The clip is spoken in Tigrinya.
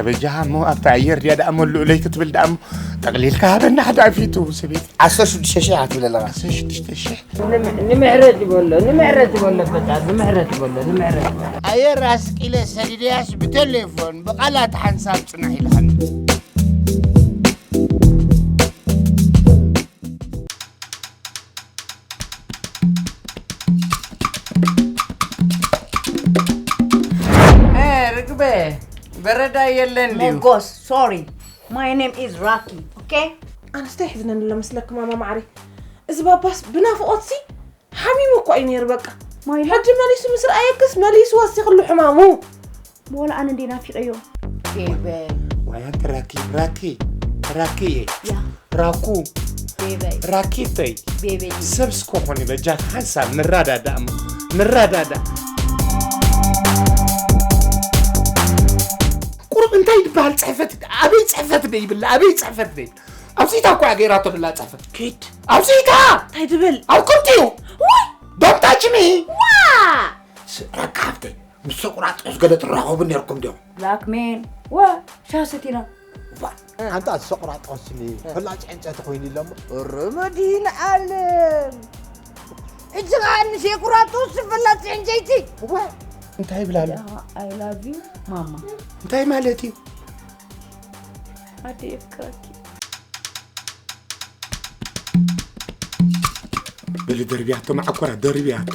በጃኻ እሞ ኣብቲ ኣየር ድያ ደኣ መሉእለይ ክትብል ደኣ እሞ ጠቕሊልካ ሃበና ሓደ ኣፊቱ ሰበይቲ። ዓሰርተ ሽዱሽተ ሽሕ ኣትብል ኣለኻ። ዓሰርተ ሽዱሽተ ሽሕ ንምሕረት ይበሎ ንምሕረት ይበሎ በታ ንምሕረት ይበሎ ንምሕረት ኣየር ኣስቂለ ሰዲደያስ ብቴሌፎን ብቓላት ሓንሳብ ጽናሕ ኢልኻኒ። ርግበ በረዳ የለን ድዩ? ሞጎስ sorry, my name is Rocky, okay? ኣነስተ ይሕዝነኒ ኣሎ መስለኪ ማማ ማዕሪ። እዚ ባባስ ብናፍቆትሲ ሓሚሙ እኮ እዩ ነይሩ በቃ። ማይላ ሕጂ መሊሱ ምስ ረኣየክስ መሊሱ ወሲኽሉ ሕማሙ። ወላ ኣነ እንዴ ናፊቀዮ። ቤበ ዋይ ኣንቲ ራኪ ራኪ ራኪ እየ ያ ራኩ ቤበ ራኪተይ ቤበ ሰብ እስኮ ኮኒ በጃክ ሓንሳብ ንራዳዳእ እሞ ንራዳዳእ። ቁሩብ እንታይ ዝበሃል ፅሕፈት ኣበይ ፅሕፈት ደ ይብላ ኣበይ ፅሕፈት ደ ይብላ ኣብዚታ እኮ ገይራቶ ብላ ፅሕፈት ኪድ ኣብዚታ እንታይ ትብል? ኣብ ከምቲዩ ዶምታችሚ ረካ ሃብተይ ምስ ሰቁራጥሮስ ገለ ትራኸቡ ነርኩም ዲኹም ብላክ ሜን ወ ሻስቲና ኣንታ ዝሰቑራጦስኒ ፍላጭ ዕንጨቲ ኮይኑ ኢሎሞ ርመዲን ዓለም እጅ ኸዓ ንሴ ቁራጦስ ዝፈላጥ ዕንጨይቲ እንታይ ይብላሉ I love you ማማ እንታይ ማለት እዩ ኣደ የፍቅረኪ በሊ ደርቢያቶ መዓኮራ ደርቢያቶ